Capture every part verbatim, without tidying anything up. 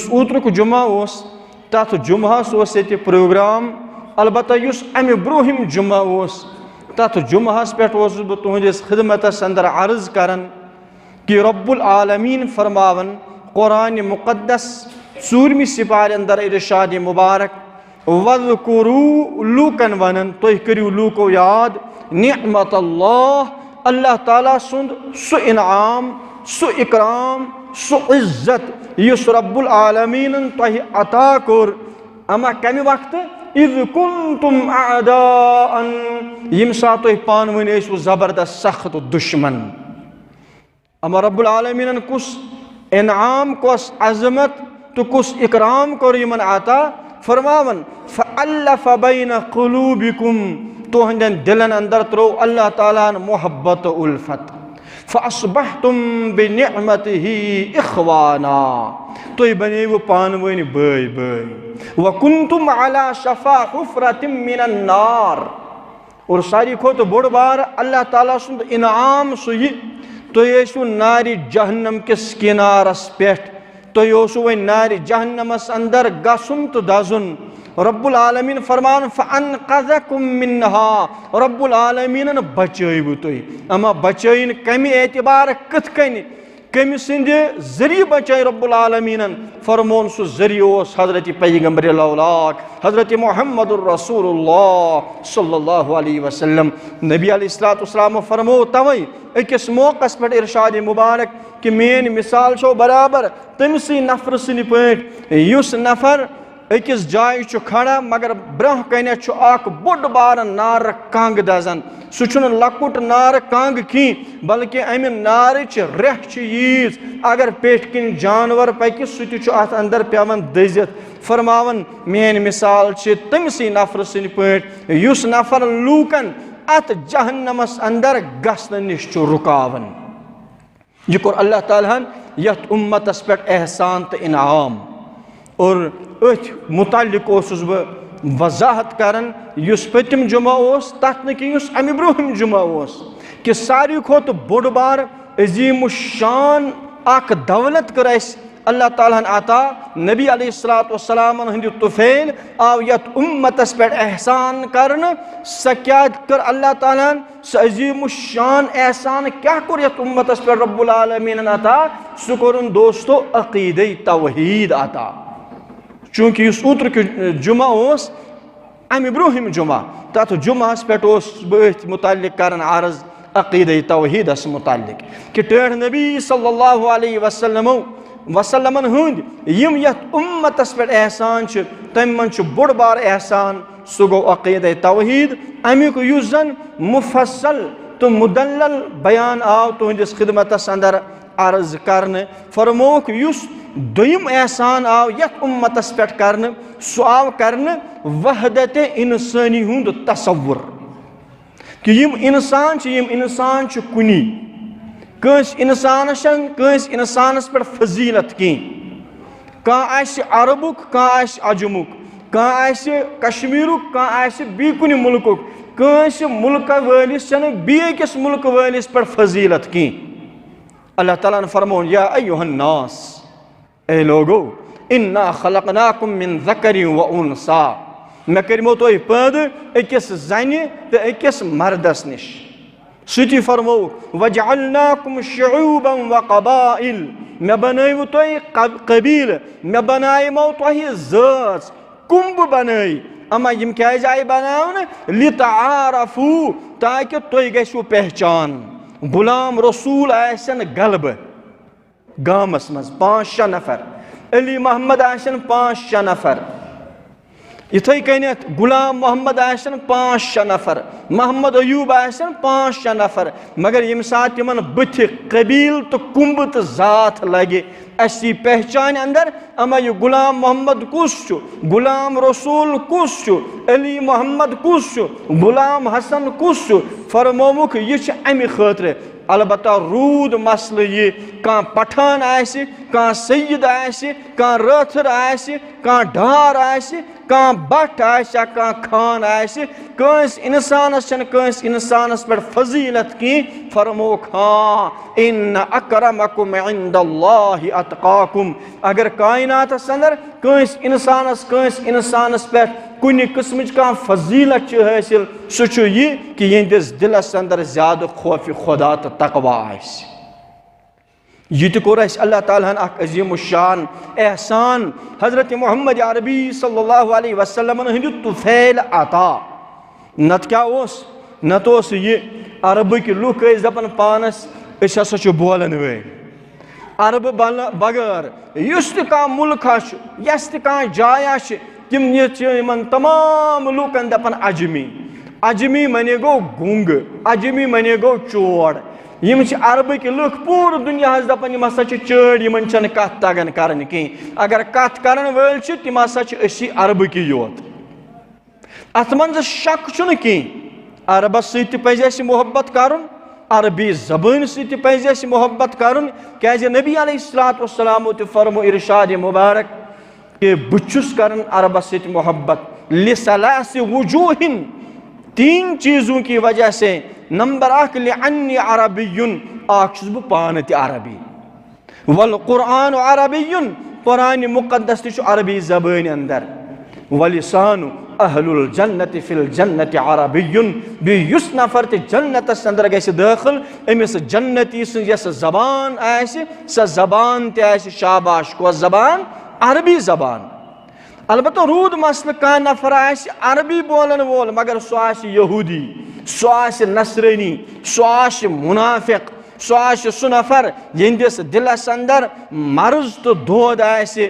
اوترُک جمعہ اوس، تَتھ جمعہَس اوس ییٚتہِ پروگرام، البتہ یُس اَمہِ برونٛہِم جمعہ اوس، تَتھ جمعہَس پٮ۪ٹھ اوسُس بہٕ تُہٕنٛدِس خدمتَس اندر عرض کران کہِ رب العالمین فرماوان قرآن مقدس ژوٗرمہِ سپارِ اندر ارشاد مبارک، وَاذْكُرُوا، لوٗکن ونان، تُہۍ کٔرِو لوٗکو یاد نعمت اللہ، اللہ تعالیٰ سُنٛد سُہ انعام، سُہ اکرام، سُہ عزت یُس رب العالمینن تۄہہِ عطا کوٚر۔ اما کمہِ وقتہٕ؟ اذ کنتم اعداء، ییٚمہِ ساتہٕ تُہۍ پانہٕ ؤنۍ ٲسِو زبردست سخت دشمن۔ اما رب العالمینن کُس انعام، کۄس عظمت تہٕ کُس اکرام کوٚر یِمن عطا؟ فرماوان، فَأَلَّفَ بَيْنَ قُلُوبِكُمْ، تُہنٛدٮ۪ن دِلن اندر ترٛوو اللہ تعالیٰ ہن محبت تہٕ الفت۔ فَأَصْبَحْتُمْ بِنِعْمَتِهِ إِخْوَانًا، تُہۍ بنیوٕ پانہٕ ؤنۍ بٲے بٲے۔ وَكُنْتُمْ عَلَى شَفَا حُفْرَةٍ مِّنَ النَّارِ، اور ساروی کھۄتہٕ بوٚڑ بار اللہ تعالیٰ سُنٛد انعام سُہ یہِ، تُہۍ ٲسِو نارِ جہنم کِس کنارس پٮ۪ٹھ، تۄہہِ اوسوٕ وۄنۍ نارِ جہنمس اندر گژھُن تہٕ دزُن۔ رب العالمین فرمان، فَأَنْقَذَكُمْ مِنْهَا، رب العالمینن بچٲوٕ تُہۍ۔ اما بچٲوِن کمہِ اعتبار، کِتھ کٔنۍ؟ کٔمۍ سٕنٛدِ ذٔریعہٕ بچٲے رب العالمینن؟ فرمون سُہ ذٔریعہٕ اوس حضرت پیغمبر لولاک، حضرت محمد رسول اللہ صلی اللہ علیہ وسلم۔ نبی علیہ الصلوۃ والسلام فرمو توے أکِس موقعس پٮ۪ٹھ ارشاد مبارک کہِ میٲنۍ مثال چھو برابر تٔمۍ سٕے نفرٕ سٕنٛدِ پٲٹھۍ، یُس نفر أکِس جایہِ چھُ کھڑا، مگر برٛونٛہہ کنٮ۪تھ چھُ اکھ بوٚڑ بارٕ نارٕ کنٛگ دزان۔ سُہ چھُنہٕ لۄکُٹ نارٕ کنٛگ کینٛہہ، بلکہِ امہِ نارٕچ ریٚہہ چھِ ییٖژ، اگر پیٚٹھۍ کِنۍ جانور پکہِ، سُہ تہِ چھُ اتھ اندر پٮ۪وان دٔزِتھ۔ فرماوان، میٲنۍ مثال چھِ تٔمۍ سٕے نفرٕ سٕنٛدِ پٲٹھۍ، یُس نفر لوٗکن اتھ جہنمس اندر گژھنہٕ نِش چھُ رُکاوان۔ یہِ کوٚر اللہ تعالیٰ ہن یتھ امتس پٮ۪ٹھ احسان تہٕ انعام۔ اور أتھۍ متعلق اوسُس بہٕ وضاحت کران، یُس پٔتِم جمعہ اوس، تتھ نہٕ کینٛہہ، یُس امہِ برونٛہِم جمعہ اوس، کہِ ساروی کھۄتہٕ بوٚڑ بار عظیم الشان اکھ دولت کٔر اسہِ اللہ تعالیٰ ہن عطا۔ نبی علیہ الصلوۃ والسلامن ہٕنٛدِ طفیل آو یتھ امتس پٮ۪ٹھ احسان کرنہٕ۔ سۄ کیٛاہ کٔر اللہ تعالیٰ ہن؟ سُہ عظیم الشان احسان کیٛاہ کوٚر یتھ امتس پٮ۪ٹھ رب العالمینن عطا؟ سُہ کوٚرُن دوستو عقیدے توحید عطا۔ چونکہ یُس اوترُک جمعہ اوس، امہِ برونٛہِم جمعہ، تتھ جمعہس پٮ۪ٹھ اوسُس بہٕ أتھۍ متعلق کران عرض عقیدے توحیدس متعلق، کہ ٹٲٹھۍ نبی صلی اللہ علیہ وسلمو وسلمن ہٕنٛدۍ یِم یتھ امتس پٮ۪ٹھ احسان چھِ، تمہِ منٛز چھُ بوٚڑ بار احسان، سُہ گوٚو عقیدہ توحید، امیُک یُس زن مفصل تہٕ مدلل بیان آو تُہنٛدِس خدمتس اندر عرض کرنہٕ۔ فرمووُکھ، یُس دوٚیِم احسان آو یتھ امتس پٮ۪ٹھ کرنہٕ، سُہ آو کرنہٕ وحدت انسٲنی ہُنٛد تصور۔ کہ یِم انسان چھِ، یِم انسان چھِ کُنی۔ کٲنٛسہِ انسانس چھنہٕ کٲنٛسہِ انسانس پٮ۪ٹھ فضیلت کینٛہہ۔ کانٛہہ آسہِ عربُک، کانٛہہ آسہِ عجمُک، کانٛہہ آسہِ کشمیرُک، کانٛہہ آسہِ بیٚیہِ کُنہِ مُلکُک۔ کٲنٛسہِ مُلکہٕ وٲلِس چھنہٕ بیٚیہِ أکِس مُلکہٕ وٲلِس پٮ۪ٹھ فضیلت کینٛہہ۔ اللہ تعالیٰ ہن فرموون، یا ایہا الناس، اے لوگو، انا خلقناکم من ذکر و انثی، مےٚ کٔرمو تُہۍ پٲدٕ أکِس زنہِ تہٕ أکِس مردس نِش۔ سُہ تہِ فرمووُکھ، وجعلناکم شعوبا و قبائل، مےٚ بنٲوٕ تُہۍ قب-، قبیلہٕ، مےٚ بنایمو تۄہہِ زٲژ، کُنبہٕ بنٲے۔ اما یِم کیازِ آیہِ بناونہٕ؟ لتعارفوا، تاکہ تُہۍ گژھِو پہچان۔ غلام رسول آسن غلبہٕ گامس منٛز پانٛژھ شےٚ نفر، علی محمد آسن پانٛژھ شےٚ نفر، یِتھے کٔنٮ۪تھ غلام محمد آسن پانٛژھ شےٚ نفر، محمد ایوب آسن پانٛژھ شےٚ نفر، مگر ییٚمہِ ساتہٕ تِمن بٕتھِ قبیلہٕ تہٕ کُنبہٕ تہٕ ذات لگہِ، اسہِ یی پہچانہِ اندر، اما یہِ غلام محمد کُس چھُ، غلام رسول کُس چھُ، علی محمد کُس چھُ، غلام حسن کُس چھُ؟ فرمووُکھ، یہِ چھُ امہِ خٲطرٕ۔ البتہ روٗد مسلہٕ یہِ، کانٛہہ پٹھان آسہِ، کانٛہہ سید آسہِ، کانٛہہ رٲتھٕر آسہِ، کانٛہہ ڈار آسہِ، کانٛہہ بٹھ آسہِ یا کانٛہہ خان آسہِ، کٲنٛسہِ اِنسانَس چھَنہٕ کٲنٛسہِ اِنسانَس پٮ۪ٹھ فضیلت کینٛہہ۔ فرمووُکھ، ہاں، ان اکرمکم عند اللہ اتقاکم۔ اگر کائناتَس اندر کٲنٛسہِ اِنسانَس، کٲنٛسہِ اِنسانَس پٮ۪ٹھ کُنہِ قٕسمٕچ کانٛہہ فضیلت چھِ حٲصِل، سُہ چھُ یہِ کہِ یِہنٛدِس دِلَس اندر زیادٕ خوفِ خدا تہٕ تقویٰ آسہِ۔ یہِ تہِ کوٚر اَسہِ اللہ تعالیٰ ہَن اکھ عظیم الشان احسان۔ حضرت محمد عربی صلی اللہ علیہ وسلمن ہٕنٛدِ طفیل عطا۔ نتہٕ کیٛاہ اوس؟ نتہٕ اوس یہِ، عربٕکۍ لُکھ ٲسۍ دَپان پانَس، أسۍ ہسا چھِ بولَن وٲلۍ۔ عربہٕ بل-، بغٲر یُس تہِ کانٛہہ مُلکہ چھُ، یۄس تہِ کانٛہہ جایا چھِ، تِم یہِ چھِ یِمن تمام لوٗکن دپان عجمی۔ عجمی معنی گوٚو گونٛگہٕ، عجمی معنی گوٚو چور۔ یِم چھِ عربٕکۍ لُکھ پوٗرٕ دُنیاہس دپان، یِم ہسا چھِ چٲڑۍ، یِمن چھنہٕ کتھ تگان کرٕنۍ کینٛہہ۔ اگر کتھ کرن وٲلۍ چھِ، تِم ہسا چھِ أسی عربٕکی یوت۔ اتھ منٛز شک چھُنہٕ کینٛہہ، عربس سۭتۍ تہِ پزِ اسہِ محبت کرُن، عربی زبٲنۍ سۭتۍ تہِ پزِ اسہِ محبت کرُن، کیازِ نبی علیہ الصلوۃ والسلامو تہِ فرمو ارشاد مبارک کہ بہٕ چھُس کران عربس سۭتۍ محبت لثلاث وجوہ، تین چیزوں کی وجہ سے۔ نمبر اکھ، لانی عربی، اکھ چھُس بہٕ پانہٕ تہِ عربی، والقرآن عربی، قرآن مقدس تہِ چھُ عربی زبٲنۍ اندر، ولسان اہل الجنت فی الجنت عربی، بیٚیہِ یُس نفر تہِ جنتس اندر گژھِ دٲخل، أمِس جنتی سٕنٛز یۄس زبان آسہِ، سۄ زبان تہِ آسہِ، شاباش، کۄس زبان؟ عربی زبان۔ البتہ روٗد مسلہٕ، کانٛہہ نفر آسہِ عربی بولن وول، مگر سُہ آسہِ یہودی، سُہ آسہِ نصرٲنی، سُہ آسہِ منافق، سُہ آسہِ سُہ نفر یِہنٛدِس دِلس اندر مرض تہٕ دود آسہِ۔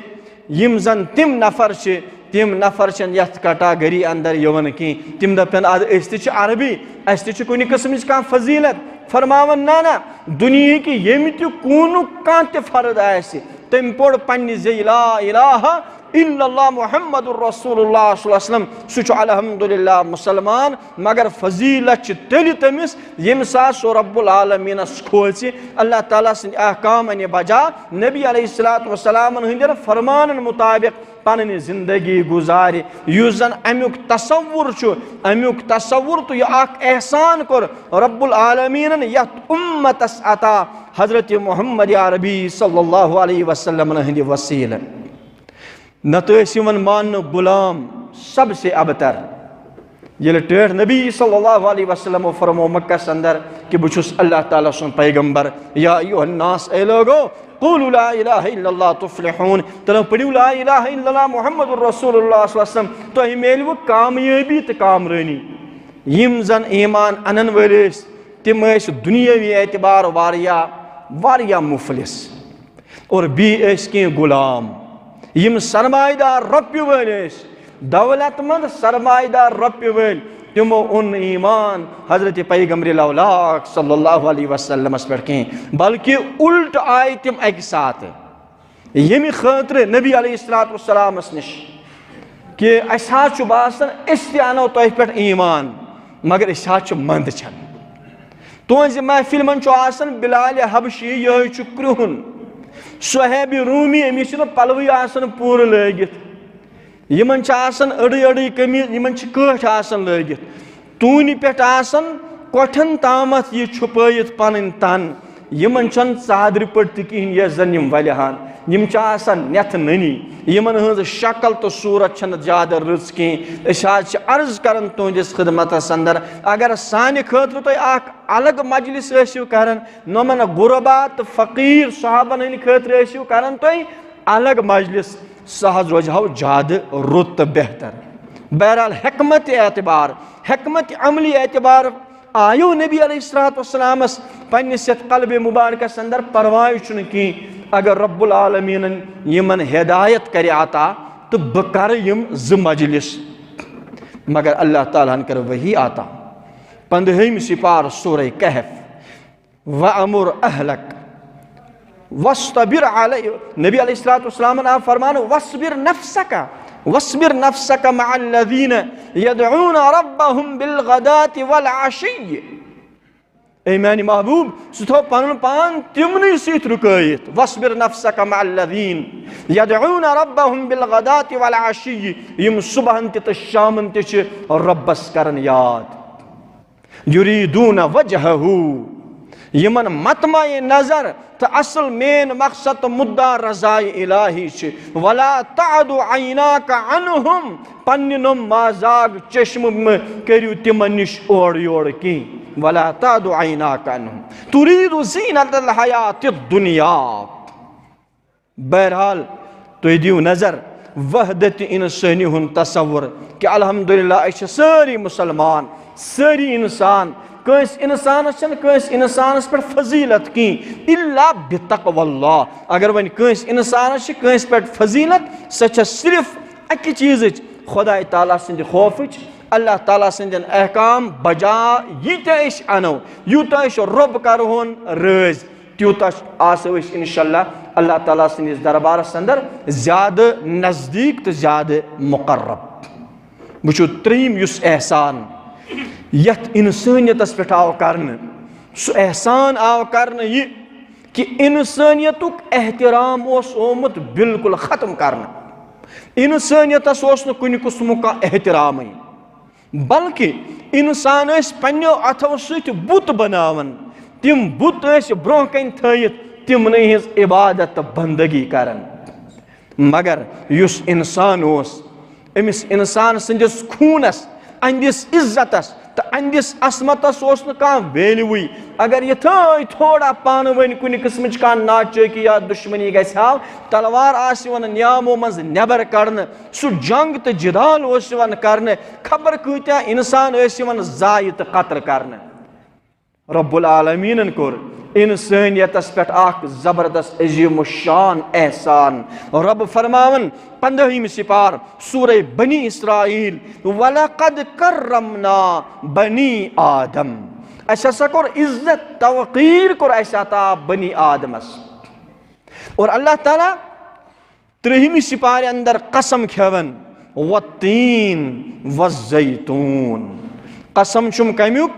یِم زن تِم نفر چھِ، تِم نفر چھِنہٕ یتھ category اندر یِوان کینٛہہ۔ تِم دپن، ادٕ أسۍ تہِ چھِ عربی، اسہِ تہِ چھِ کُنہِ قٕسمٕچ کانٛہہ فضیلت۔ فرماوان، نہ نہ، دُنیہٕکۍ ییٚمہِ تہِ کوٗنُک کانٛہہ تہِ فرد آسہِ، تٔمۍ پوٚر پننہِ زیٚیہِ لا الہ الا اللہ محمد رسول اللہ صلی اللہ علیہ وسلم، سُہ چھُ الحمدللہ مسلمان۔ مگر فضیلت چھِ تیٚلہِ تٔمِس، ییٚمہِ ساتہٕ سُہ رب العالمینس کھوژِ، اللہ تعالیٰ سٕنٛدِ احکامن بجا، نبی علیہ الصلوۃ والسلامن ہٕنٛدٮ۪ن فرمانن مطابق پنٕنۍ زندگی گُزارِ۔ یُس زن امیُک تصور چھُ، امیُک تصور تہٕ یہِ اکھ احسان کوٚر رب العالمینن یتھ امتس عطا، حضرت محمد عربی صلی اللہ علیہ وسلم ہٕنٛدِ وسیلہٕ۔ نتہٕ ٲسۍ یِوان ماننہٕ غلام سب سے ابتر۔ ییٚلہِ ٹٲٹھۍ نبی صلی اللہ علیہ وسلمو فرمو مکس اندر کہ بہٕ چھُس اللہ تعالیٰ سُنٛد پیغمبر، یا ایھا الناس، اے لوگو، قولوا لا الہ الا اللہ تفلحون، تیٚلہِ پٔرِو لا الہ الا اللہ محمد رسول اللہ صلی اللہ علیہ وسلم، تۄہہِ میلوٕ کامیٲبی تہٕ کامرٲنی۔ یِم زن ایمان انن وٲلۍ ٲسۍ، تِم ٲسۍ دُنیٲوی اعتبار واریاہ، واریاہ مفلس۔ اور بیٚیہِ ٲسۍ کینٛہہ غلام، یِم سرمایہ دار رۄپیہِ وٲلۍ ٲسۍ، دولت مند سرمایہ دار رۄپیہِ وٲلۍ، تِمو اوٚن نہٕ ایمان حضرت پیغمبر لولاک صلی اللہ علیہ وسلمس پٮ۪ٹھ کینٛہہ، بلکہ الٹ آیہِ تِم اکہِ ساتہٕ ییٚمہِ خٲطرٕ نبی علیہ الصلوۃ والسلامس نِش کہ اسہِ حظ چھُ باسان أسۍ تہِ انو تۄہہِ پٮ۪ٹھ ایمان، مگر أسۍ حظ چھِ مندچھن۔ تُہنٛزِ محفِلہِ منٛز چھُ آسان بلال حبشی، یِہوٚے چھُ کرٛہُن، صہیب رومی، أمِس چھِنہٕ پلوٕے آسان پوٗرٕ لٲگِتھ، یِمن چھِ آسان أڑٕے أڑٕے قمیٖض، یِمن چھِ کٲٹھۍ آسان لٲگِتھ، توٗنہِ پٮ۪ٹھ آسان کۄٹھٮ۪ن تامتھ یہِ چھُپٲیِتھ پنٕنۍ تن، یِمن چھَنہٕ ژادرِ پٔٹۍ تہِ کِہیٖنۍ، یۄس زن یِم ولہِ ہن۔ یِم چھِ آسان نٮ۪تھٕ نٔنی، یِمن ہٕنٛز شکل تہٕ صوٗرت چھَنہٕ زیادٕ رٕژ کینٛہہ۔ أسۍ حظ چھِ عرض کران تُہنٛدِس خدمتس اندر، اگر سانہِ خٲطرٕ تُہۍ اکھ الگ مجلس ٲسِو کران، نۄمن غربا تہٕ فقیٖر صحابن ہٕنٛدِ خٲطرٕ ٲسِو کران تُہۍ الگ مجلس، سُہ حظ روزِ ہاو زیادٕ رُت تہٕ بہتر۔ بہرحال، حکمت اعتبار، حکمت عملی اعتبار آیو نبی علیہ الصلوۃ والسلامس پننِس یتھ قلبِ مبارکس اندر، پرواے چھُنہٕ کینٛہہ، اگر رب العالمینن یِمن ہدایت کرِ عطا تہٕ بہٕ کرٕ یِم زٕ مجلس۔ مگر اللہ تعالیٰ ہن کٔر وحی عطا۔ پندہٲمہِ سپارٕ سورہ کہف، وَأَمُرْ أَهْلَكَ وَاصْطَبِرْ عَلَيْهِ۔ نبی علیہ الصلوۃ والسلامن آو فرمان، وَاصْبِرْ نَفْسَكَ، وَاصْبِرْ نَفْسَكَ مَعَ الَّذِينَ يَدْعُونَ رَبَّهُمْ بِالْغَدَاةِ وَالْعَشِيِّ۔ اے میانہِ محبوب، ژٕ تھاو پنُن پان تِمنٕے سۭتۍ رُکٲیِتھ۔ واصبر نفسك مع الذين يدعون ربهم بالغداة والعشي، یِم صبحن تہِ تہٕ شامن تہِ چھِ رۄبس کران یاد۔ يريدون وجهه، یِمن مطمع نظر تہٕ اصل مین مقصد تہٕ مدعا رضائے الہی چھِ۔ ولا تعد عيناك عنهم، پننہِ نۄم مازاگ چشمہٕ مہٕ کٔرِو تِمن نِش اورٕ یورٕ کینٛہہ۔ ولا تعد عيناك عنهم تريد زينة الحياة الدنيا۔ بہرحال، تُہۍ دِیِو نظر وحدت انسٲنی ہُنٛد تصور کہِ الحمدللہ أسۍ چھِ سٲری مسلمان، سٲری انسان۔ کٲنٛسہِ انسانس چھنہٕ کٲنٛسہِ انسانس پٮ۪ٹھ فضیلت کینٛہہ الا بتقوى اللہ۔ اگر وۄنۍ کٲنٛسہِ انسانس چھِ کٲنٛسہِ پٮ۪ٹھ فضیلت، سۄ چھےٚ صرف اکہِ چیٖزٕچ، خداے تعالیٰ سٕنٛدِ خوفٕچ، اللہ تعالیٰ سٕنٛدٮ۪ن احکام بجا ییٖتیٛاہ أسۍ انو، یوٗتاہ أسۍ رۄب کرہون رٲضۍ، تیوٗتاہ آسو أسۍ انشاءاللہ اللہ تعالیٰ سٕنٛدِس دربارس اندر زیادٕ نزدیٖک تہٕ زیادٕ مقرب۔ وٕچھِو، ترٛیٚیِم یُس احسان یتھ انسٲنیتس پٮ۪ٹھ آو کرنہٕ، سُہ احسان آو کرنہٕ یہِ کہِ انسٲنیتُک احترام اوس آمُت بالکل ختم کرنہٕ۔ انسٲنیتس اوس نہٕ کُنہِ قٕسمُک کانٛہہ احترامٕے، بلکہِ انسان ٲسۍ پننیو اتھو سۭتۍ بُت بناوان، تِم بُت ٲسۍ برونٛہہ کنہِ تھٲیِتھ تِمنٕے ہٕنٛز عبادت تہٕ بندگی کران۔ مگر یُس انسان اوس، أمِس انسان سٕنٛدِس خوٗنس، أہنٛدِس عزتس تہٕ أہنٛدِس عصمتس اوس نہٕ کانٛہہ ویلیوٕے۔ اگر یِتھٲے تھوڑا پانہٕ ؤنۍ کُنہِ قٕسمٕچ کانٛہہ ناچٲکی یا دُشمنی گژھِ ہا، تلوار آسہِ یِوان نیامو منٛز نٮ۪بر کڑنہٕ، سُہ جنگ تہٕ جدال اوس یِوان کرنہٕ، خبر کۭتیاہ انسان ٲسۍ یِوان ضایع تہٕ قتل کرنہٕ۔ رب العالمینن کوٚر انسانیتس پٮ۪ٹھ اکھ زبردست عظیم الشان احسان۔ رب فرماوان پندہمہِ سپار سورہ بنی اسرائیل، "ولقد کرمنا بنی آدم"، اسہِ ہسا کوٚر عزت توقیر کوٚر اسہِ عطا بنی آدمس۔ اور اللہ تعالیٰ ترٛہمہِ سپارِ اندر قسم کھٮ۪وان، "والتین والزیتون"، قسم چھُم کمیُک؟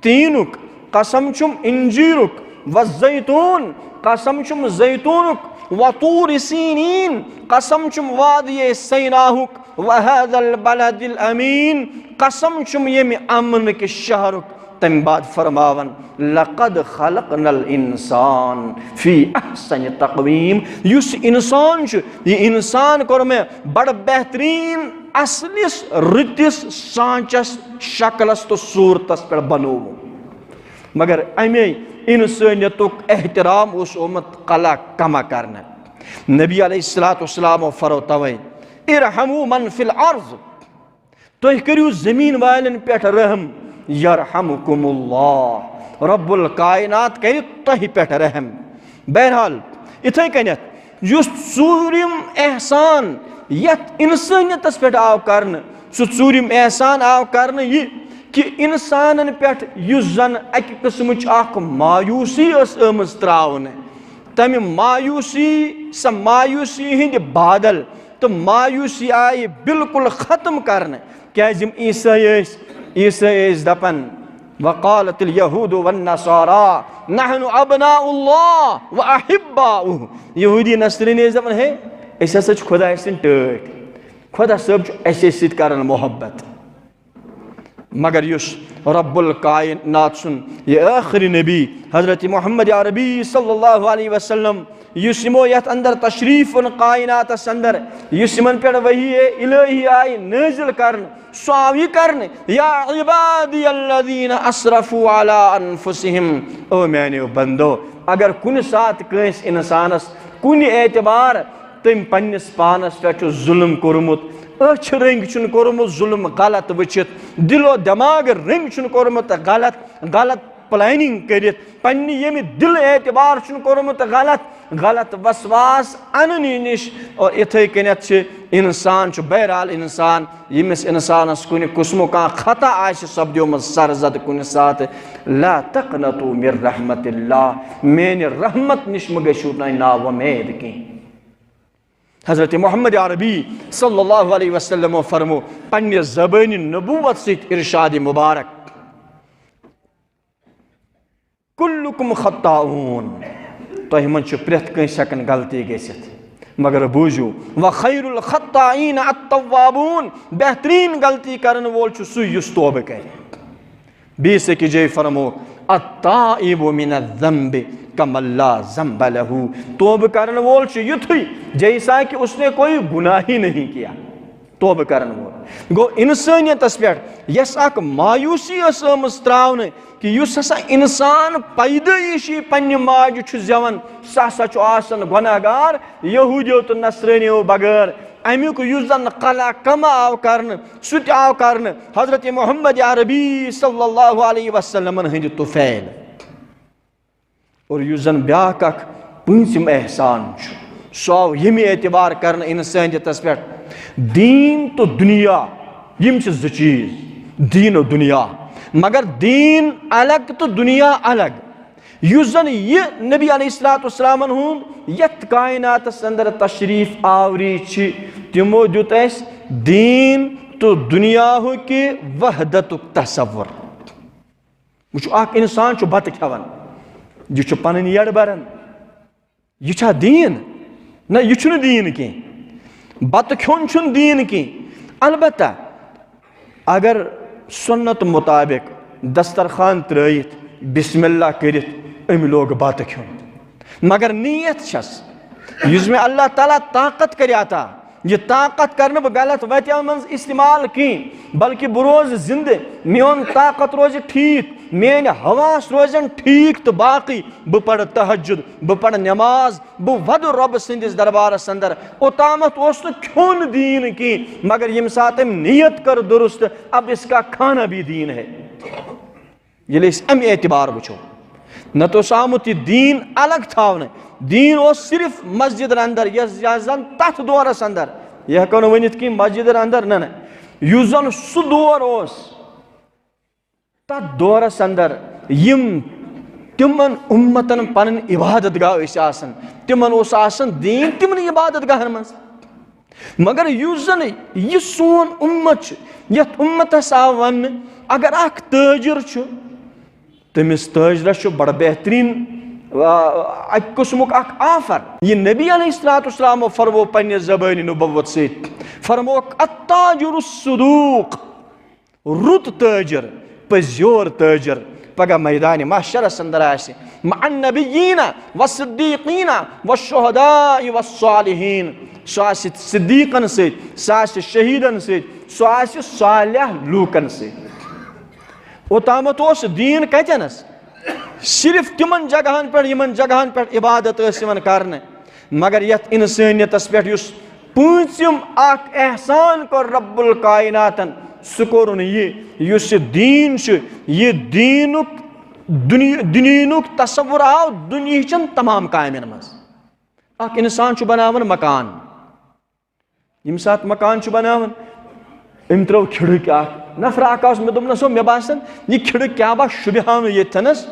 تیٖنُک۔ قسم چھُم انجیرُک۔ والزیتون، قسم چھُم زیتونُک۔ وطور سینین، قسم چھُم وادی سیناہُک۔ وهذا البلد الامین، قسم چھُم ییٚمہِ امن کہِ شہرُک۔ تمہِ بعد فرماوان، "لقد خلقنا الانسان فی احسن تقویم"، یُس انسان چھُ، یہِ انسان کوٚر مےٚ بڑٕ بہترین اصلِس رٕتِس سانچس شکلس تہٕ صورتس پٮ۪ٹھ بنووُم۔ مگر امے انسانیتُک احترام اوس آمُت قلع کمہ کرنہٕ۔ نبی علیہ الصلوۃ والسلام فرو توے، "ارحموا من فی الارض"، تُہۍ کٔرِو زٔمیٖن والٮ۪ن پٮ۪ٹھ رحم، یرحمکم اللہ، رب الکائنات کرِ تۄہہِ پٮ۪ٹھ رحم۔ بہرحال، اِتھے کٔنٮ۪تھ یُس ژوٗرِم احسان یتھ انسٲنیتس پٮ۪ٹھ آو کرنہٕ، سُہ ژوٗرِم احسان آو کرنہٕ یہِ کہِ انسانن پٮ۪ٹھ یُس زن اکہِ قٕسمٕچ اکھ مایوسی ٲس آمٕژ تراونہٕ، تمہِ مایوسی، سۄ مایوسی ہٕنٛدۍ بادل تہٕ مایوسی آیہِ بالکل ختم کرنہٕ، کیازِ یِم عیسٲے ٲسۍ، عیسٲے ٲسۍ دپان، "وقالت الیہود والنصارى نحن ابناء اللہ واحباؤہ"، یہودی نصرٲنی ٲسۍ دپان، "ہے، أسۍ ہسا چھِ خۄداے سٕنٛدۍ ٹٲٹھۍ، خۄدا صٲب چھُ اَسے سۭتۍ کران محبت"۔ مگر یُس رب الکائنات سُنٛد یہِ ٲخری نبی حضرت محمد عربی صلی اللہ علیہ وسلم، یُس یِمو یتھ اندر تشریف اوٚن کائناتس اندر، یُس یِمن پٮ۪ٹھ وحی الہی آیہِ نٲزِل کرنہٕ، سُہ آو یہِ کرنہٕ، "یا عبادی الذین اسرفوا علی انفسہم"، او میانیو بندو، اگر کُنہِ ساتہٕ کٲنٛسہِ انسانس کُنہِ اعتبار تٔمۍ پننِس پانس پٮ۪ٹھ چھُ ظلم کوٚرمُت، أچھ رٔنٛگۍ چھُن کوٚرمُت ظلم غلط وٕچھِتھ، دِل و دٮ۪ماغ رٔنٛگۍ چھُن کوٚرمُت غلط، غلط پلاننگ کٔرِتھ، پننہِ ییٚمہِ دِل اعتبار چھُن کوٚرمُت غلط، غلط وسواس اننہٕ نِش۔ اور اِتھے کٔنٮ۪تھ چھِ انسان چھُ، بہرحال انسان، ییٚمِس انسانس کُنہِ قٕسمُک کانٛہہ خطا آسہِ سپدیومُت سرزد کُنہِ ساتہٕ، "لا تقنطوا من رحمت اللہ"، میانہِ رحمت نِش مہ گٔژھِو تُہۍ نا وۄمید کینٛہہ۔ حضرت محمد عربی صلی اللہ علیہ وسلم فرمو پننہِ زبٲنہِ نبوت سۭتۍ ارشاد مبارک، کُلُّکُم خطاؤن۔ تۄہہِ منٛز چھُ پرٛٮ۪تھ کٲنٛسہِ ہٮ۪کان غلطی گٔژھِتھ، مگر بوٗزِو، وخیر الخطائین التوابون، بہتریٖن غلطی کرن وول چھُ سُے یُس توبہٕ کرِ۔ بیٚیِس أکِس جایہِ فرموو، التائب من الذنب کمن لا ذنب لہ، توبہٕ کرن وول چھُ یُتھُے جیسا کہ اس نے کوئی گناہ ہی نہیں کیا۔ توبہٕ کرن وول گوٚو انسٲنیتس پٮ۪ٹھ یۄس اکھ مایوسی ٲس آمٕژ تراونہٕ، کہ یُس ہسا انسان پیدٲیشی پننہِ ماجہِ چھُ زٮ۪وان، سُہ ہسا چھُ آسان گۄناہ گار۔ یہودیو تہٕ نصرٲنیو بغٲر امیُک یُس زن قلع کمہ آو کرنہٕ، سُہ تہِ آو کرنہٕ حضرت محمد عربی صلی اللہ علیہ وسلمن ہٕنٛدِ طفیل۔ اور یُس زن بیاکھ اکھ پٲنٛژِم احسان چھُ، سُہ آو ییٚمہِ اعتبار کرنہٕ انسٲنیتس پٮ۪ٹھ۔ دیٖن تہٕ دُنیا، یِم چھِ زٕ چیٖز، دیٖن و دُنیا۔ مگر دیٖن الگ تہٕ دُنیا الگ۔ یُس زن یہِ نبی علیہ الصلوۃ والسلامن ہُنٛد یتھ کائناتس اندر تشریف آوری چھِ، تِمو دیُت اسہِ دیٖن تہٕ دُنیاہُک وحدتُک تصور۔ وٕچھِو، اکھ انسان چھُ بتہٕ کھٮ۪وان، یہِ چھُ پنٕنۍ یٔڈ بران، یہِ چھا دیٖن؟ نہ، یہِ چھُنہٕ دیٖن کینٛہہ۔ بتہٕ کھیوٚن چھُنہٕ دیٖن کینٛہہ۔ البتہ اگر سنت مطابق دسترخوان ترٲیِتھ، بسم اللہ کٔرِتھ أمۍ لوگ بتہٕ کھیوٚن، مگر نیت چھس، یُس مےٚ اللہ تعالیٰ طاقت کرِ عطا، یہِ طاقت کرنہٕ بہٕ غلط وتہِ منٛز استعمال کینٛہہ، بلکہِ بہٕ روزٕ زندٕ، میون طاقت روزِ ٹھیٖک، میٲنۍ حواس روزن ٹھیٖک، تہٕ باقٕے بہٕ پرٕ تہجد، بہٕ پرٕ نماز، بہٕ ودٕ رۄبہٕ سٕنٛدِس دربارس اندر۔ اوٚتامتھ اوس نہٕ کھیوٚن دیٖن کینٛہہ، مگر ییٚمہِ ساتہٕ أمۍ نیت کٔر درست، اب اس کا کھانا بھی دین ہے۔ ییٚلہِ أسۍ اَمہِ اعتبار وٕچھو، نتہٕ اوس آمُت یہِ دیٖن الگ تھاونہٕ۔ دیٖن اوس صرف مسجدن اندر، یۄس، یۄس زن تتھ دورس اندر، یہِ ہٮ۪کو نہٕ ؤنِتھ کینٛہہ مسجدن اندر، نہ، نہ، یُس زن سُہ دور اوس، تتھ دورس اندر یِم تِمن اُمتن پنٕنۍ عبادت گاہ ٲسۍ آسان، تِمن اوس آسان دیٖن تِمنٕے عبادت گاہن منٛز۔ مگر یُس زن یہِ سون اُمت چھُ، یتھ اُمتس آو وننہٕ، اگر اکھ تٲجر چھُ، تٔمِس تٲجرس چھُ بڑٕ بہتریٖن، آ، اکہِ قٕسمُک اکھ آفر۔ یہِ نبی علیہ الصلوۃ والسلامو فرموو پننہِ زبٲنہِ نبوت سۭتۍ، فرمووُکھ، "التاجر الصدوق"، رُت تٲجر، پٔزیور تٲجر پگاہ میدانِ محشرس اندر آسہِ، مع النبیین والصدیقین والشہداء والصالحین۔ سُہ آسہِ صدیقن سۭتۍ، سُہ آسہِ شہیدن سۭتۍ، سُہ آسہِ صالح لوٗکن سۭتۍ۔ اوٚتامتھ اوس دیٖن کتٮ۪نس؟ صرف تِمن جگہن پٮ۪ٹھ، یِمن جگہن پٮ۪ٹھ عبادت ٲس یِوان کرنہٕ۔ مگر یتھ انسٲنیتس پٮ۪ٹھ یُس پٲنٛژِم اکھ احسان کوٚر رب الکائناتن، سُہ کوٚرُن یہِ، یُس یہِ دیٖن چھُ، یہِ دیٖنُک دُنیا، دُنیہُک تصور آو دُنیہچٮ۪ن تمام کامٮ۪ن منٛز۔ اکھ انسان چھُ بناوان مکان، ییٚمہِ ساتہٕ مکان چھُ بناوان، أمۍ ترٲو کھِڑکۍ اکھ۔ نفر اکھ آو، مےٚ دوٚپ، "نہ سا، مےٚ باسان، یہِ کھِڑکۍ کیٛاہ با شوٗبہِ ہاو نہٕ ییٚتھٮ۪نس۔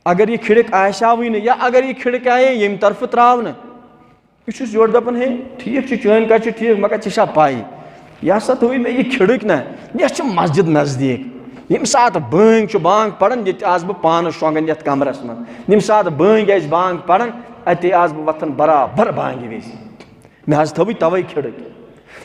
اگر یہِ کھِڑکۍ آسہِ ہاوٕے نہٕ، یا اگر یہِ کھِڑکۍ آیے ییٚمہِ طرفہٕ ترٛاونہٕ۔" بہٕ چھُس یورٕ دَپان، "ہے، ٹھیٖک چھُ، چٲنۍ کَتھ چھِ ٹھیٖک، مگر ژےٚ چھا پَے؟ یہِ ہسا تھٲوٕے مےٚ یہِ کھِڑکۍ نہ، یَتھ چھِ مسجد نزدیٖک۔ ییٚمہِ ساتہٕ بٲنٛگۍ چھُ بانٛگ پَران، ییٚتہِ آسہٕ بہٕ پانہٕ شۄنٛگان یَتھ کَمرَس منٛز۔ ییٚمہِ ساتہٕ بٲنٛگۍ آسہِ بانٛگ پَران، اَتے آسہٕ بہٕ وۄتھان برابر بانٛگہِ وِزِ۔" مےٚ حظ تھٲوٕے توے کھِڑکۍ۔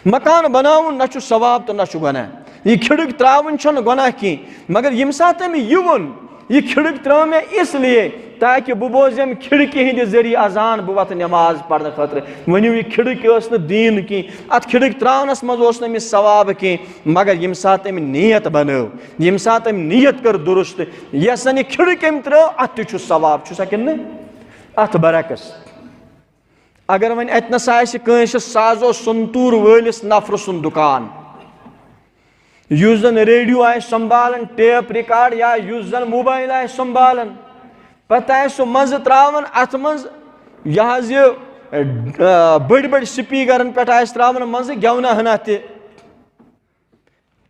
مکان بناوُن نہ چھُ ثواب تہٕ نہ چھُ گۄناہ۔ یہِ کھِڑکۍ ترٛاوٕنۍ چھَنہٕ گۄناہ کینٛہہ، مگر ییٚمہِ ساتہٕ أمۍ یہِ ووٚن، یہِ کھِڑکۍ ترٛٲو مےٚ اس لیے تاکہِ بہٕ بوزٕ ییٚمہِ کھِڑکہِ ہِنٛدِ ذٔریعہٕ اذان، بہٕ وۄتھٕ نٮ۪ماز پرنہٕ خٲطرٕ۔ ؤنِو، یہِ کھِڑکۍ ٲس نہٕ دیٖن کینٛہہ، اَتھ کھِڑکۍ ترٛاونَس منٛز اوس نہٕ أمِس ثواب کینٛہہ، مگر ییٚمہِ ساتہٕ أمۍ نیت بنٲو، ییٚمہِ ساتہٕ أمۍ نیت کٔر درست، یۄس زَن یہِ کھِڑکۍ أمۍ ترٛٲو، اَتھ تہِ چھُ ثواب، چھُسا کِنہٕ نہٕ؟ اَتھ برعکس۔ اگر وۄنۍ اَتنَس آسہِ کٲنٛسہِ سازو سنتوٗر وٲلِس نفرٕ سُنٛد دُکان، یُس زَن ریڈیو آسہِ سنبھالان، ٹیپ ریکارڈ یا یُس زَن موبایل آسہِ سنبھالان، پَتہٕ آسہِ سُہ منٛزٕ ترٛاوان اَتھ منٛز یہِ حظ یہِ، آ، بٔڑۍ بٔڑۍ سپیٖکرَن پٮ۪ٹھ آسہِ ترٛاوان منٛزٕ گٮ۪ونہٕ ہنا تہِ۔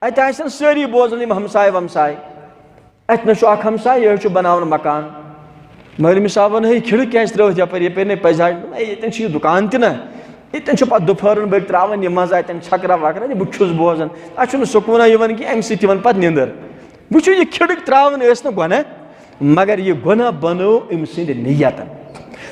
اَتہِ آسن سٲری بوزان یِم ہمساے ومساے۔ اَتہِ نہ چھُ اکھ ہمساے، یہِ حظ چھُ بناوان مکان۔ مگر أمِس آو وَنہٕ، "ہے، کھِڑکۍ کیٛازِ ترٲوٕتھ یَپٲرۍ؟ یَپٲرۍ نے پَزِ ہا۔" "ہے، ییٚتٮ۪ن چھُ یہِ دُکان تہِ نہ، ییٚتٮ۪ن چھُ پَتہٕ دُپھٲرَن بٔلۍ ترٛاوان یہِ منٛزٕ اَتٮ۪ن چھَکرا وَکرا، یہِ بہٕ چھُس بوزان۔ اَتھ چھُنہٕ سکوٗنا یِوان کینٛہہ، اَمہِ سۭتۍ یِوان پَتہٕ نِندٕر۔" وٕچھِو، یہِ کھِڑکۍ ترٛاوٕنۍ ٲس نہٕ گۄناہ، مگر یہِ گۄناہ بنٲو أمۍ سٕنٛدِ نیتن۔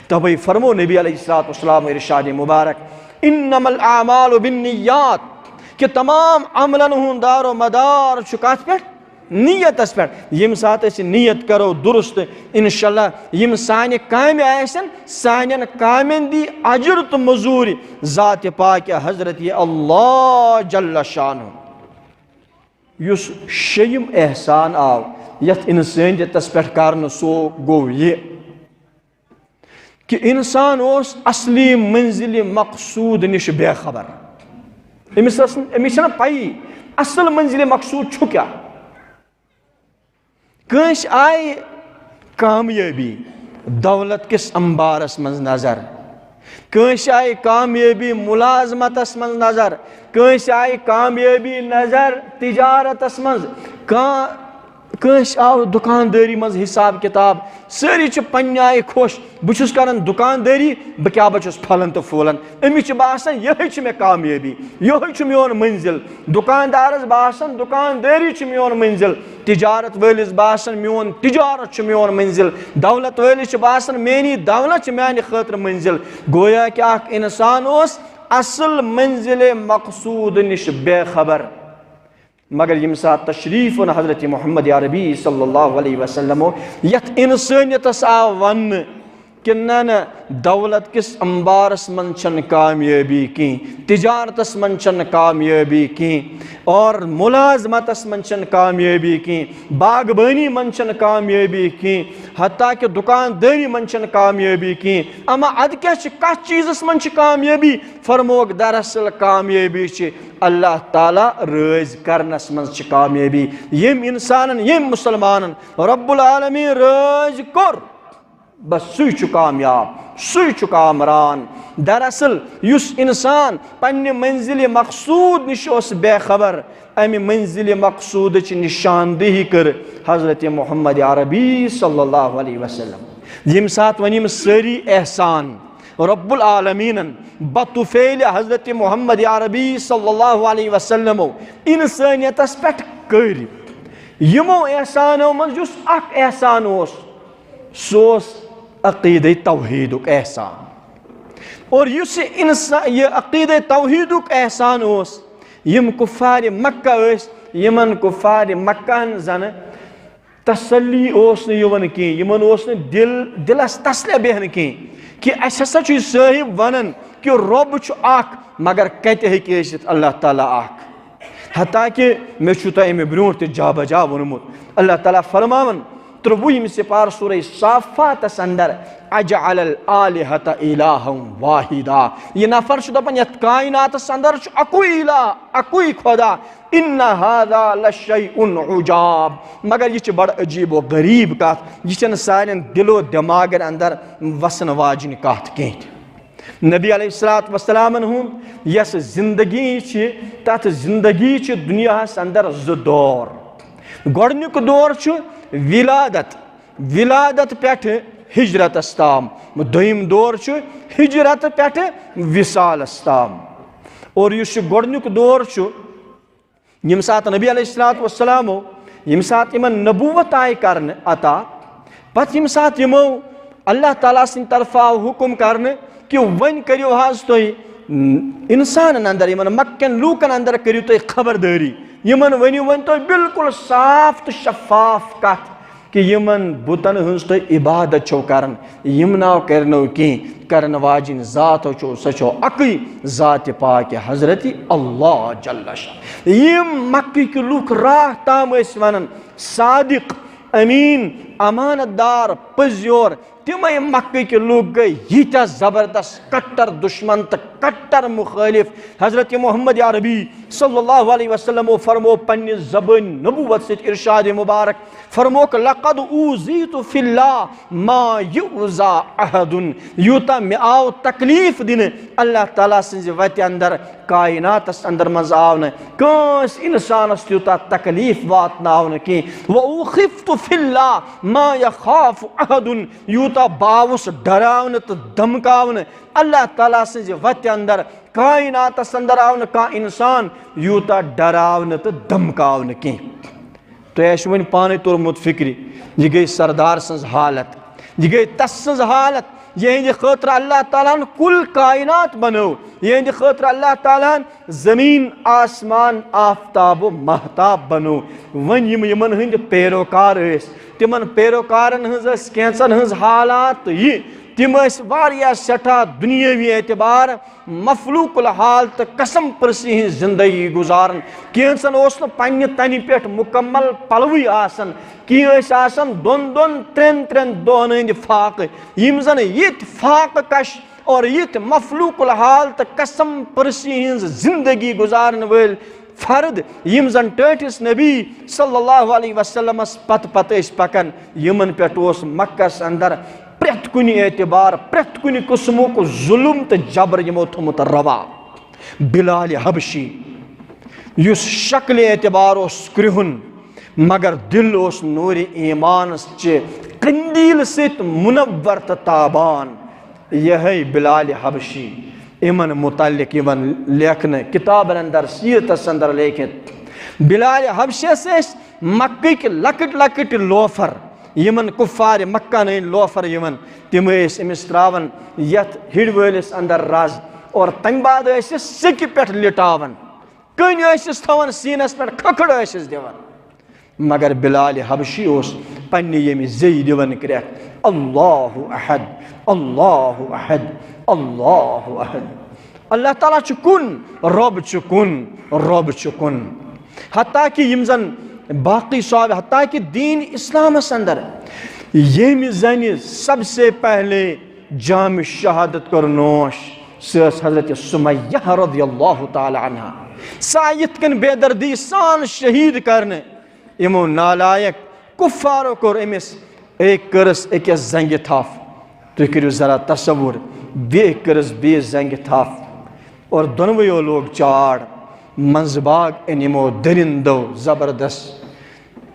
توے فرمو نبی علیہ الصلوۃ والسلام ارشاد مبارک، "انما الاعمال بالنیات"، کہ تمام عملن ہُنٛد دار و مدار چھُ کتھ پٮ۪ٹھ؟ نیتس پٮ۪ٹھ۔ ییٚمہِ ساتہٕ أسۍ نیت کرو درست، انشاءاللہ یِم سانہِ کامہِ آسن، سانٮ۪ن کامٮ۪ن دی اجر تہٕ مزوٗرۍ ذاتِ پاکہِ حضرت اللہ جل شانہ۔ یُس شیٚیِم احسان آو یتھ انسٲنیتس پٮ۪ٹھ کرنہٕ، سُہ گوٚو یہِ کہ انسان اوس اصلی منزلِ مقصود نِش بے خبر۔ أمِس ٲس نہٕ، أمِس چھنہٕ پَیی اصل منزلِ مقصود چھُ کیٛاہ۔ کٲنٛسہِ آیہِ کامیٲبی دولت کِس انبارس منٛز نظر، کٲنٛسہِ آیہِ کامیٲبی ملازمتس منٛز نظر، کٲنٛسہِ آیہِ کامیٲبی نظر تجارتس منٛز، کانٛہہ، کٲنٛسہِ آو دُکاندٲری منٛز حساب کتاب۔ سٲری چھِ پننہِ آیہِ خۄش، بہٕ چھُس کران دُکاندٲری، بہٕ کیٛاہ بہٕ چھُس پھۄلان تہٕ پھوٗلان۔ أمِس چھِ باسان یِہوٚے چھِ مےٚ کامیٲبی، یِہوٚے چھُ میون منزل۔ دُکاندارس باسان دُکاندٲری چھِ میون منزل، تجارت وٲلِس باسان میون تجارت چھُ میون منزل، دولت وٲلِس چھِ باسان میٲنی دولت چھِ میانہِ خٲطرٕ منزل۔ گویا کہ اکھ انسان اوس اصل منزل مقصود نِش بے خبر۔ مگر ییٚمہِ ساتہٕ تشریف اوٚن حضرت محمد عربی صلی اللہ علیہ وسلم، یتھ انسٲنیتس آو وننہٕ کہ نہ، نہ، دولت کِس انبارس منٛز چھنہٕ کامیٲبی کینٛہہ، تجارتس منٛز چھنہٕ کامیٲبی کینٛہہ، اور ملازمتس منٛز چھنہٕ کامیٲبی کینٛہہ، باغبٲنی منٛز چھنہٕ کامیٲبی کینٛہہ، حتیٰ کہ دُکاندٲری منٛز چھنہٕ کامیٲبی کینٛہہ۔ اما ادٕ کیٛاہ چھِ، کتھ چیٖزس منٛز چھِ کامیٲبی؟ فرمووُکھ، دراصل کامیٲبی چھِ اللہ تعالیٰ رٲضۍ کرنس منٛز چھِ کامیٲبی۔ ییٚمۍ انسانن، ییٚمۍ مسلمانن رب العالمین رٲضۍ کوٚر، بس سُے چھُ کامیاب، سُے چھُ کامران۔ دراصل یُس انسان پننہِ منزلِ مقصود نِش اوس بے خبر، امہِ منزلِ مقصودٕچ نشاندہی کٔر حضرت محمد عربی صلی اللہ علیہ وسلم۔ ییٚمہِ ساتہٕ وۄنۍ یِم سٲری احسان رب العالمینن بطفیلِ حضرت محمد عربی صلی اللہ علیہ وسلمو انسانیتس پٮ۪ٹھ کٔرۍ، یِمو احسانو منٛز یُس اکھ احسان اوس، سُہ اوس عقیدے توحیدُک احسان۔ اور یُس یہِ انسان، یہِ عقیدے توحیدُک احسان اوس، یِم کفارِ مکہ ٲسۍ، یِمن کفارِ مکہ ہن زنہٕ تسلی اوس نہٕ یِوان کینٛہہ، یِمن اوس نہٕ دل، دلس تسلے بیہان کینٛہہ کہ اسہِ ہسا چھُ یہِ صٲحب ونان کہ رۄب چھُ اکھ، مگر کتہِ ہیٚکہِ ٲسِتھ اللہ تعالیٰ اکھ؟ حتیٰ کہ مےٚ چھُ تۄہہِ امہِ برونٛٹھ تہِ جا بجا ووٚنمُت، اللہ تعالیٰ فرماوان ترٛۆوُہمہِ سپارٕ سورہ صافاتس اندر، "اجعل الآلہۃ الہا واحدا"۔ یہِ نفر چھُ دپان یتھ کائناتس اندر چھُ اکُے الہ، اکُے خدا، "ان ھذا لشیء عجاب"۔ مگر یہِ چھِ بڑٕ عجیب و غریب کتھ، یہِ چھنہٕ سانٮ۪ن دل و دماغن اندر وسن واجنۍ کتھ کینٛہہ تہِ۔ نبی علیہ الصلوۃ والسلامن ہُنٛد یۄس زندگی چھِ، تتھ زندگی چھِ دُنیاہس اندر زٕ دور۔ گۄڈنیُک دور چھُ ولادت، ولادت پٮ۪ٹھٕ ہجرتس تام۔ دوٚیِم دور چھُ ہجرت پٮ۪ٹھٕ وصالس تام۔ اور یُس یہِ گۄڈنیُک دور چھُ، ییٚمہِ ساتہٕ نبی علیہ الصلوۃ والسلامو، ییٚمہِ ساتہٕ یِمن نبوت آیہِ کرنہٕ عطا، پتہٕ ییٚمہِ ساتہٕ یِمو اللہ تعالیٰ سٕنٛدِ طرفہٕ آو حُکم کرنہٕ کہِ وۄنۍ کٔرِو حظ تُہۍ انسانن اندر، یِمن مکہ کٮ۪ن لوٗکن اندر کٔرِو تُہۍ خبردٲری، یِمن ؤنِو وۄنۍ تُہۍ بالکل صاف تہٕ شفاف کتھ۔ کہ یِمن بُتن ہٕنٛز تُہۍ عبادت چھِو کران، یِم ناو کرنو کینٛہہ، کرن واجِنۍ ذات چھو، سۄ چھو اکٕے ذاتِ پاکہِ حضرت اللہ جل شان۔ یِم مکہٕکۍ لُکھ راتھ تام ٲسۍ ونان، صادق، امین، امانت دار، پٔزیور، تِمے مکہٕکۍ لُکھ گٔے ییٖتیٛاہ زبردست کٹر دشمن تہٕ کٹر مخٲلف۔ حضرت محمد عربی صلی اللہ علیہ وسلمو فرمو پننہِ زبٲنۍ نبوت سۭتۍ ارشاد مبارک، فرموک، "لقد اوذیت فی اللہ ما یؤذی احد"۔ یوٗتاہ مےٚ آو تکلیف دِنہٕ اللہ تعالیٰ سٕنٛزِ وتہِ اندر، کائناتس اندر منٛز آو نہٕ کٲنٛسہِ انسانس تیوٗتاہ تکلیف واتناونہٕ کینٛہہ۔ "و اوخفت فی اللہ ما یخاف احد"، یوٗتاہ بہٕ آوُس ڈراونہٕ تہٕ دھمکاونہٕ اللہ تعالیٰ سٕنٛزِ وتہِ اندر، کائناتس اندر آو نہٕ کانٛہہ انسان یوٗتاہ ڈراونہٕ تہٕ دھمکاونہٕ کینٛہہ۔ تۄہہِ آسہِ وۄنۍ پانے توٚرمُت فِکرِ، یہِ گٔے سردار سٕنٛز حالت، یہِ گٔے تس سٕنٛز حالت، یِہنٛدِ خٲطرٕ اللہ تعالیٰ ہن کُل کائنات بنٲو، یِہنٛدِ خٲطرٕ اللہ تعالیٰ ہن زمین، آسمان، آفتاب و مہتاب بنوو۔ وۄنۍ یِم یِمن ہٕنٛدۍ پیروکار ٲسۍ، تِمن پیروکارن ہٕنٛز ٲس کینٛژن ہٕنٛز حالات یہِ، تِم ٲسۍ واریاہ سٮ۪ٹھاہ دُنیٲوی اعتبار مفلوق الحال تہٕ قسم پرسی ہٕنٛز زندگی گُزاران۔ کینٛژن اوس نہٕ پننہِ تنہِ پٮ۪ٹھ مکمل پلوٕے آسان، کینٛہہ ٲسۍ آسان دۄن دۄن، ترٛٮ۪ن ترٛٮ۪ن دۄہن ہٕنٛدۍ فاقہٕ۔ یِم زن یِتھۍ فاقہٕ کش اور یِتھۍ مفلوق الحال تہٕ قسم پرسی ہٕنٛز زندگی گُزارن وٲلۍ فرد، یِم زن ٹٲٹھِس نبی صلی اللہ علیہ وسلمس پتہٕ پتہٕ ٲسۍ پکان، یِمن پٮ۪ٹھ اوس مکس اندر پرٛٮ۪تھ کُنہِ اعتبار، پرٛٮ۪تھ کُنہِ قٕسمُک ظُلم تہٕ جبر یِمو تھوٚمُت روا۔ بلال حبشی، یُس شکلہِ اعتبار اوس کرٛہُن، مگر دِل اوس نوٗرِ ایمانس چہِ قندیل سۭتۍ منور تہٕ تابان۔ یِہوٚے بلال حبشی، یِمن متعلق یِوان لیکھنہٕ کِتابن اندر، سیرتس اندر لیکھِتھ۔ بلال حبشس ٲسۍ مکٕکۍ لۄکٕٹۍ لۄکٕٹۍ لوفر، یِمن کفارِ مکہ ہن ہٕنٛدۍ لوفر یِوان، تِم ٲسۍ أمِس ترٛاوان یتھ ہِڑِ وٲلِس اندر رز، اور تمہِ بعد ٲسِس سیٚکہِ پٮ۪ٹھ لِٹاوان، کٔنۍ ٲسِس تھاوان سیٖنس پٮ۪ٹھ، کھکھٕڑ ٲسِس دِوان۔ مگر بلال حبشی اوس پننہِ ییٚمہِ زیٚیہِ دِوان کرٛٮ۪کھ، اللہ احد، اللہ احد، اللہ احد۔ اللہ تعالیٰ چھُ کُن، رۄب چھُ کُن، رۄب چھُ کُن۔ حتیٰ کہ یِم زن باقی صحابہ، حتیٰ کہ دین اسلامس اندر ییٚمہِ زنہِ سب سے پہلے جام شہادت کٔر نوش، سۄ ٲس حضرت سمیہ رضی اللہ تعالیٰ عنہا۔ سۄ آیہِ یِتھ کٔنۍ بے دردی سان شہید کرنہٕ۔ یِمو نالایق کفارو کوٚر أمِس، أکۍ کٔرٕس أکِس زنٛگہِ تھپھ۔ تُہۍ کٔرِو ذرا تصور، بیٚیہِ کٔرٕس بیٚیِس زنٛگہِ تھپھ۔ اور دۄنوَیو لوگ چاڑ۔ منٛزٕ باگ أنۍ یِمو دٔرِندو زبردست،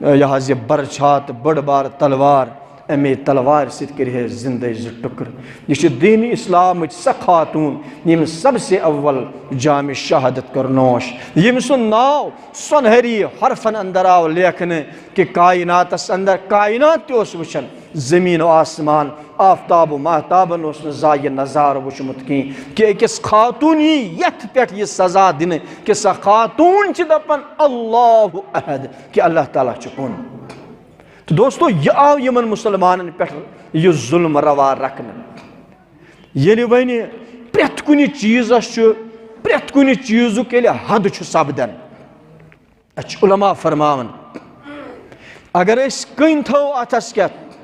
یہِ حظ یہِ برچھا تہٕ بٔڑ بار تلوار۔ اَمے تلوارِ سۭتۍ کٔرۍ ہے زِندَے زٕ ٹُکرٕ۔ یہِ چھِ دین اسلامٕچ سۄ خاتون، ییٚمۍ سب سے اول جام شہادت کٔر نوش، ییٚمۍ سُنٛد ناو سۄنہری حرفن اندر آو لیکھنہٕ کہ کائناتس اندر، کائنات تہِ اوس وٕچھان، زمین و آسمان، آفتاب و ماہتابن اوس نہٕ زانٛہہ یہِ نظارٕ وٕچھمُت کینٛہہ کہ أکِس خاتون یی یتھ پٮ۪ٹھ یہِ سزا دِنہٕ کہ سۄ خاتون چھِ دپان، اللہ احد، کہ اللہ تعالیٰ چھُ کُن۔ تہٕ دوستو، یہِ آو یِمن مسلمانن پٮ۪ٹھ یہِ ظلم روا رکھنہٕ۔ ییٚلہِ وۄنۍ پرٛٮ۪تھ کُنہِ چیٖزس چھُ، پرٛٮ۪تھ کُنہِ چیٖزُک ییٚلہِ حد چھُ سپدان، اَسہِ چھِ علماء فرماوان، اگر أسۍ کٔنۍ تھاوو اَتھس کٮ۪تھ،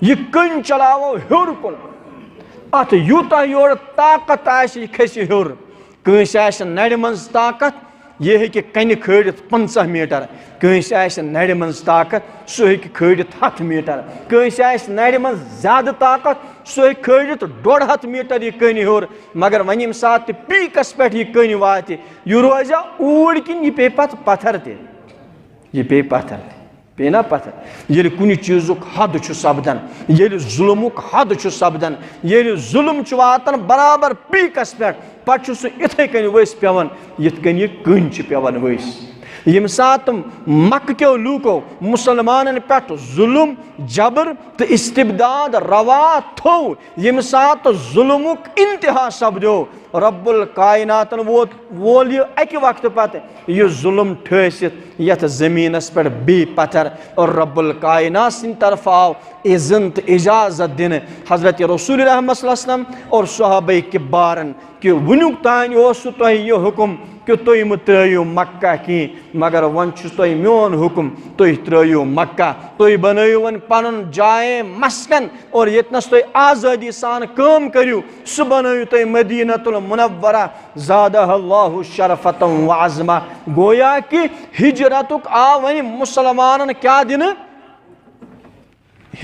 یہِ کٔنۍ چلاوو ہیوٚر کُن، اَتھ یوٗتاہ یورٕ طاقت آسہِ، یہِ کھسہِ ہیوٚر۔ کٲنٛسہِ آسہِ نَرِ منٛز طاقت، یہِ ہیٚکہِ کَنہِ کھٲلِتھ پنٛژاہ میٖٹر۔ کٲنٛسہِ آسہِ نَرِ منٛز طاقت، سُہ ہیٚکہِ کھٲلِتھ ہَتھ میٖٹر۔ کٲنٛسہِ آسہِ نَرِ منٛز زیادٕ طاقت، سُہ ہیٚکہِ کھٲلِتھ ڈۄڈ ہَتھ میٖٹر یہِ کٔنہِ ہیوٚر۔ مگر وۄنۍ ییٚمہِ ساتہٕ تہِ پیٖکَس پٮ۪ٹھ یہِ کٔنہِ واتہِ، یہِ روزیا اوٗرۍ کِنہٕ یہِ پیٚیہِ پَتہٕ پَتھر تہِ؟ یہِ پیٚیہِ پَتھر تہِ۔ پیٚیہِ نا پَتھر؟ ییٚلہِ کُنہِ چیٖزُک حد چھُ سپدان، ییٚلہِ ظُلمُک حد چھُ سپدان، ییٚلہِ ظُلم چھُ واتان برابر پیٖکَس پٮ۪ٹھ، پَتہٕ چھُ سُہ یِتھَے کٔنۍ ؤسۍ پٮ۪وان، یِتھ کٔنۍ یہِ کٔنۍ چھِ پٮ۪وان ؤسۍ۔ ییٚمہِ ساتہٕ مکہٕ کیو لوٗکو مُسلمانَن پٮ۪ٹھ ظُلم، جبر تہٕ استبداد روا تھوٚو، ییٚمہِ ساتہٕ ظُلمُک انتہا سپدیو، رب الکائناتن ووت، وول یہِ اَکہِ وقتہٕ پتہٕ یہِ ظُلم ٹھٲسِتھ یَتھ زٔمیٖنَس پٮ۪ٹھ بیٚیہِ پتھر، اور رب الکائنات سٕنٛدِ طرفہٕ آو اذن تہٕ اجازت دِنہٕ حضرت رسول رحمت صلی اللہ علیہ وسلم اور صحابہ کبارن کہ وٕنیُک تام اوسوٕ تۄہہِ یہِ حُکم کہ تُہۍ مہٕ ترٛٲیِو مکہ کینٛہہ، مگر وۄنۍ چھُ تۄہہِ میون حُکم، تُہۍ ترٛٲیِو مکہ، تُہۍ بنٲیِو وۄنۍ پنُن جاے مسکن، اور ییٚتنَس تۄہہِ آزٲدی سان کٲم کٔرِو، سُہ بنٲیِو تُہۍ مدینہ المنورہ، زادہ اللہ شرفتم و عظمہ۔ گویا کہ ہجرتُک آو وۄنۍ مُسلمانن کیٛاہ دِنہٕ؟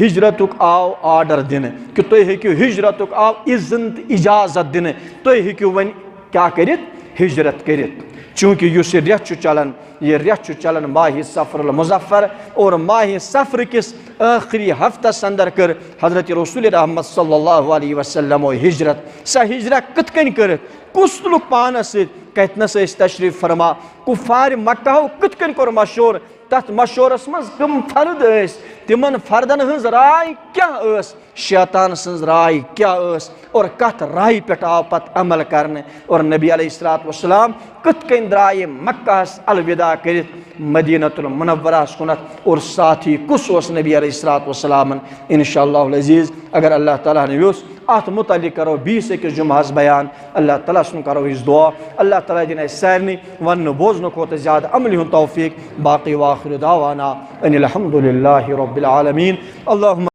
ہجرتُک آو آرڈر دِنہٕ کہ تُہۍ ہیٚکِو، ہجرتُک آو اذن تہٕ اجازت دِنہٕ، تُہۍ ہیٚکِو وۄنۍ کیٛاہ کٔرِتھ؟ ہجرت کٔرِتھ۔ چوٗنٛکہِ یُس یہِ رٮ۪تھ چھُ چلان، یہِ رٮ۪تھ چھُ چلان ماہِ صفر المظفر، اور ماہِ صفر کِس ٲخری ہفتس اندر کٔر حضرت رسول رحمت صلی اللہ علیہ وسلمو ہجرت۔ سۄ ہجرت کِتھ کٔنۍ کٔرٕکھ؟ کُس تُلُکھ پانس سۭتۍ، کتنس ٲسۍ تشریف فرما، کفار مکہ ہو کِتھ کٔنۍ کوٚر مشورٕ، تتھ مشورس منٛز کم فرد ٲسۍ، تِمن فردن ہٕنٛز راے کیٛاہ ٲس، شیطان سٕنٛز راے کیٛاہ ٲس، اور کتھ رایہِ پٮ۪ٹھ آو پتہٕ عمل کرنہٕ، اور نبی علیہ الصلوۃ والسلام کِتھ کٔنۍ درٛایہِ مکہس الوداع کٔرِتھ مدینہ المنورہس کُنتھ، اور ساتھی کُس اوس نبی علیہ الصلوۃ والسلامن۔ انشاءاللہ العزیز، اگر اللہ تعالیٰ ہن یوٚژھ، اتھ متعلق کرو بیٚیِس أکِس جمعہس بیان۔ اللہ تعالیٰ سُنٛد کرو أسۍ دعا، اللہ تعالیٰ دِنۍ اَسہِ سارنٕے وننہٕ بوزنہٕ کھۄتہٕ زیادٕ عملہِ ہُنٛد توفیق۔ باقی وآخر دعوانا ان الحمد للہ رب العالمین۔ اللہم